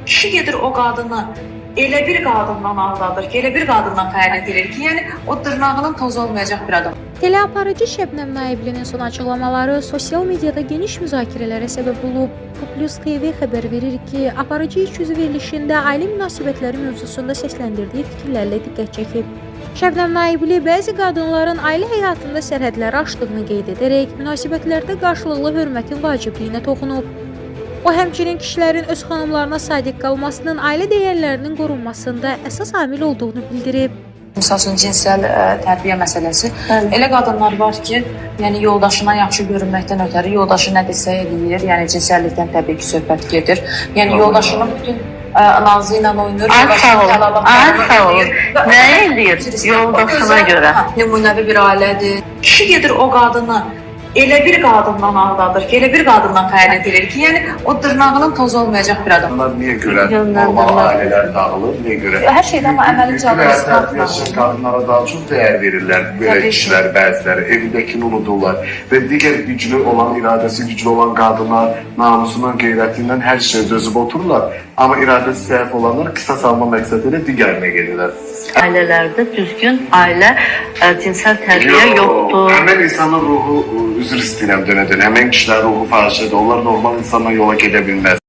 Kişi gedir o qadını elə bir qadından aldadır ki, elə bir qadından xəyanət edir ki, yəni o dırnağının tozu olmayacaq bir adam. Teleaparıcı Şəbnəm Naiblinin son açıqlamaları sosial mediada geniş müzakirələrə səbəb olub. Plus TV xəbər verir ki, aparıcı iç yüzü verilişində ailə münasibətləri mövzusunda səsləndirdiyi fikirlərlə diqqət çəkib. Şəbnəm Naibli bəzi qadınların ailə həyatında sərhədləri aşdığını qeyd edərək münasibətlərdə qarşılıqlı hörmətin vacibliyinə toxunub. O həmçinin kişilərin öz xanımlarına sadiq qalmasının ailə dəyərlərinin qorunmasında əsas amil olduğunu bildirib. Məsəl üçün cinsəl tərbiyə məsələsi. Elə qadınlar var ki, yəni yoldaşına yaxşı görünməkdən ötəri yoldaşı nə desə eləyir, yəni cinsəllikdən təbii ki, söhbət gedir. Yəni yoldaşının bütün nazı ilə oynayır, Ay sağ yoldaşının ol. Ay tələbatlarını sağ ol. eləyir. Və Nə eləyir? Üzr istəyirəm. Yoldaşına O özəl, görə. hə, nümunəvi bir ailədir. Kişi gedir o qadını elə bir qadından aldadır ki, elə bir qadından xəyanət edir ki, yəni o dırnağının tozu olmayacaq bir adam. Bunlar niyə görə normal ailələr dağılır, niyə görə? Hər şeydə amma əməli Güclü cavab və isbatla. tərbiyəsiz qadınlara daha çox dəyər verirlər belə Təbii ki. kişilər bəziləri, evindəkini unudurlar və digər güclü olan, iradəsi güclü olan qadınlar namusundan, qeyrətindən hər şeyə dözüb otururlar. Amma iradəsi zəif olanlar qisas alma məqsədi ilə digərinə gedirlər. Ailələrdə düzgün ailə cinsəl tərbiyə yoxdur. Həmin insanın ruhu, üzr istəyirəm dönə-dönə, həmin kişilərin ruhu fahişədir. Onlar normal insanla yola gedə bilməz.